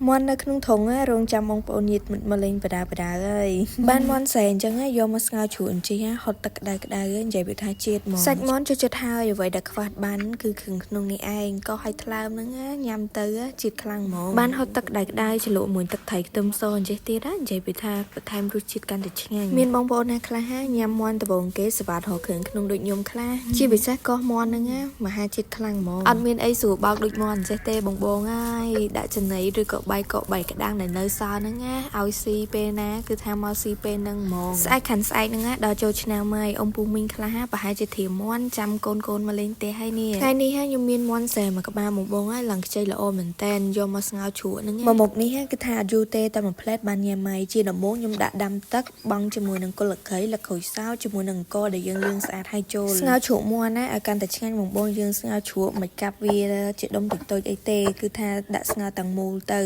មាន់នៅក្នុងធុងរងចាំបងប្អូនញាតិមិត្តមកលេងបដាបដាហើយបានមាន់សែអញ្ចឹងយកមកស្ងោរជ្រក់អញ្ជិះហុតទឹកក្តៅក្តៅនិយាយពីថាជាតិហ្មងសាច់មាន់ចូលចិត្តហើយអ្វីដែលខ្វះបានគឺគ្រឿងក្នុងនេះឯងក៏ឲ្យថ្លើមហ្នឹងញ៉ាំទៅជាតិខ្លាំងហ្មងបានហុតទឹកក្តៅក្តៅជ្រលក់មួយទឹកត្រីខ្ទឹមសអញ្ចេះទៀតណានិយាយពីថាបន្ថែមរសជាតិកាន់តែឆ្ងាញ់មានបងប្អូនណាខ្លះញ៉ាំមាន់ដំបងគេសវ៉ាតរកគ្រឿងក្នុងដូចខ្ញុំខ្លះជាពិសេសកោះមាន់ហ្នឹងមហាជាតិខ្លាំងហ្មងអត់មានអីស្រួលបោកដូចមាន់អញ្ចេះទេបងបងហើយដាក់ចំណីឬក៏បាយកកបាយក្តាំងដែលនៅសល់ហ្នឹងណាឲ្យស៊ីពេលណាគឺថាមកស៊ីពេលហ្នឹងហ្មងស្អែកខាន់ស្អែកហ្នឹងណាដល់ចូលឆ្នាំហើយអ៊ំពូមីងខ្លះប្រហែលជាធៀមមាន់ចាំកូនកូនមកលេងផ្ទះហើយនេះថ្ងៃនេះខ្ញុំមានមាន់សែមួយក្បាលមកបងហើយឡើងខ្ចីល្អមែនតែនយកមកស្ងោរជ្រក់ហ្នឹងមកមុខនេះគឺថាអត់យូរទេតែមួយផ្លែតបានញ៉ាំហើយជាដំបូងខ្ញុំដាក់ដាំទឹកបង់ជាមួយនឹងគល់លក្ខីលក្ខុយសោជាមួយនឹងអង្គដែលយើងលាងស្អាតហើយចូលស្ងោរជ្រក់មាន់ណាឲ្យកាន់តែឆ្ងាញ់បងបងយើងស្ងោរជ្រក់មិនកាប់វាជាដុំតូចៗអីទេគឺថាដាក់ស្ងោរទាំងមូលទៅ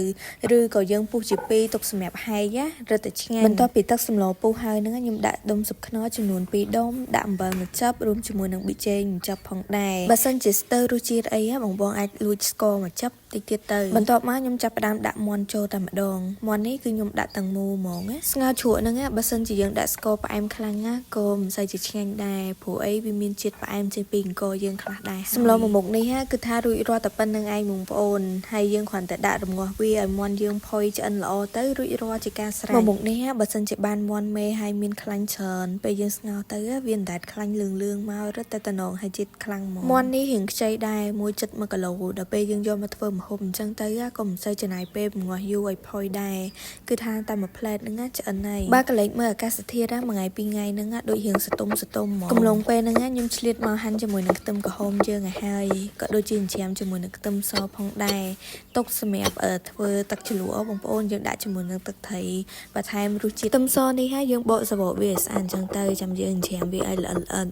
ឬក៏យើងពុះជាពីរទុកសម្រាប់ហែកណារឹតតែឆ្ងាញ់បន្ទាប់ពីទឹកសម្លពុះហើយហ្នឹងខ្ញុំដាក់ដុំស៊ុបខ្នុរចំនួន2ដុំដាក់អំបិលមួយចាប់រួមជាមួយនឹងប៊ីចេងមួយចាប់ផងដែរបើសិនជាស្ទើររសជាតិអីបងបងអាចលួចស្ករមួយចាប់តិចទៀតទៅបន្ទាប់មកខ្ញុំចាប់ផ្ដើមដាក់មាន់ចូលតែម្ដងមាន់នេះគឺខ្ញុំដាក់ទាំងមូលហ្មងណាស្ងោរជ្រក់ហ្នឹងបើសិនជាយើងដាក់ស្ករផ្អែមខ្លាំងណាក៏មិនសូវជាឆ្ងាញ់ដែរព្រោះអីវាមានជាតិផ្អែមចេញពីអង្គយើងខ្លះដែរសម្លមួយមុខនេះគឺថារួចរាល់តែប៉ុណ្្នឹងឯងបងប្អូនហើយយើងគ្រាន់តែដាក់រងាស់វាឲ្យមាន់យើងផុយឆ្អិនល្អទៅរួចរាល់ជាការស្រេចមួយមុខនេះបើសិនជាបានមាន់មេហើយមានខ្លាញ់ច្រើនពេលយើងស្ងោរទៅវាមិនដែលខ្លាញ់លឿងលឿងមករឹតតែតំណងហើយជាតិខ្លាំងហ្មងមាន់នេះរៀងខ្ចីដែរមួយចិត្ត1គីឡូដល់ពេលយើងយកមកធ្វើម្ហូបអញ្ចឹងទៅក៏មិនសូវចំណាយពេលរងាស់យូរឲ្យផុយដែរគឺថាតែមួយផ្លែតហ្នឹងឆ្អិនហើយបើកលេចមើលអាកាសធាតុមួយថ្ងៃពីរថ្ងៃហ្នឹងដូចរៀងសតុំសតុំហ្មងកំឡុងពេលហ្នឹងខ្ញុំឆ្លៀតមកហាន់ជាមួយនឹងខ្ទឹមក្រហមយើងឲ្យហើយក៏ដូចជាចិញ្ច្រាំជាមួយនឹងខ្ទឹមសផងដែរទុកសម្រាប់ធ្វើទឹកជ្រលក់បងប្អូនយើងដាក់ជាមួយនឹងទឹកត្រីបន្ថែមរសជាតិខ្ទឹមសនេះហើយយើងបកសបកវាឲ្យស្អាតអញ្ចឹងទៅចាំយើងចិញ្ច្រាំវាឲ្យល្អិតល្អិត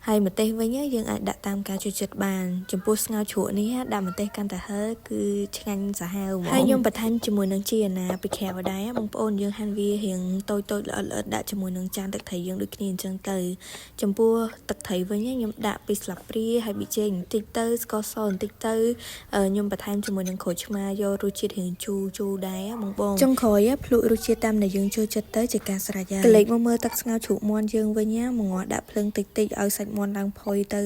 ហើយម្ទេសវិញយើងអាចដាក់តាមការចូលចិត្តបានចំពោះស្ងោរជ្រក់នេះដាក់ម្ទេសកាន់តែហឹរគឺឆ្ងាញ់សាហាវហ្មងហើយខ្ញុំបន្ថែមជាមួយនឹងជីអាណាពីក្រៅដែរបងប្អូនយើងហាន់វារៀងតូចតូចល្អិតល្អិតដាក់ជាមួយនឹងចានទឹកត្រីយើងដូចគ្នាអញ្ចឹងទៅចំពោះទឹកត្រីវិញខ្ញុំដាក់ពីស្លាបព្រាហើយប៊ីចេងបន្តិចទៅស្ករសបន្តិចទៅខ្ញុំបន្ថែមជាមួយនឹងក្រូចឆ្មាយករសជាតិរៀងជូរជូរដែរបងបងចុងក្រោយភ្លក់រសជាតិតាមដែលយើងចូលចិត្តទៅជាការស្រេចហើយកលេចមកមើលទឹកស្ងោរជ្រូកមាន់យើងវិញណាមកងាស់ដាក់ភ្លើងតិចតិចឲ្យសាច់មាន់ឡើងផុយទៅ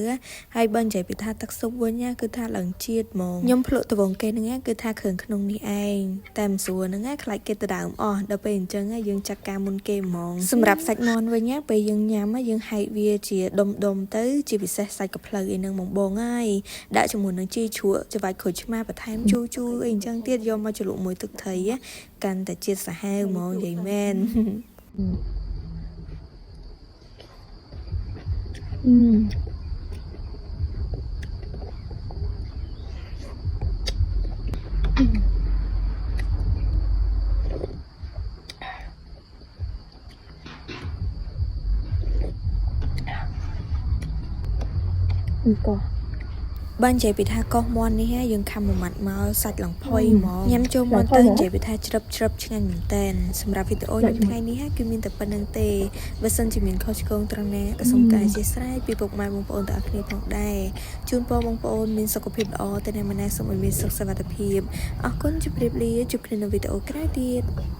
ហើយបើនិយាយពីថាទឹកស៊ុបវិញណាគឺថាឡើងជាតិហ្មងខ្ញុំភ្លក់ដបងគេហ្នឹងគឺថាគ្រឿងក្នុងនេះឯងតែមិនស្រួលហ្នឹងខ្លាចគេទៅដើមអស់ដល់ពេលអញ្ចឹងយើងចាត់ការមុនគេហ្មងសម្រាប់សាច់មាន់វិញណាពេលយើងញ៉ាំយើងហែកវាជាដុំដុំទៅជាពិសេសសាច់កាផ្លូវអីហ្នឹងបងបងហើយដាក់ជាមួយនឹងជីជ្រក់ច្របាច់ក្រូចឆ្មាបន្ថែមជូរជូរអីអញ្ចឹងទៀតយកមកជ្រលក់មួយទឹកត្រីកាន់តែជាតិសាហាវហ្មងនិយាយមែន កោះ បើនិយាយពីថាកោះមាន់នេះយើងខំមួយម៉ាត់មកសាច់ឡើងផុយហ្មងញ៉ាំចូលមាន់ទៅនិយាយពីថាជ្រឹបជ្រឹបឆ្ងាញ់មែនតែនសម្រាប់វីដេអូខ្ញុំថ្ងៃនេះគឺមានតែប៉ុណ្្នឹងទេបើសិនជាមានខុសឆ្គងត្រង់ណាក៏សូមការអធ្យាស្រ័យពីពុកម៉ែបងប្អូនទាំងអស់គ្នាផងដែរជូនពរបងប្អូនមានសុខភាពល្អទៅណាមកណាសូមឲ្យមានសុខសុវត្ថិភាពអរគុណជម្រាបលាជួបគ្នានៅវីដេអូក្រោយទៀត។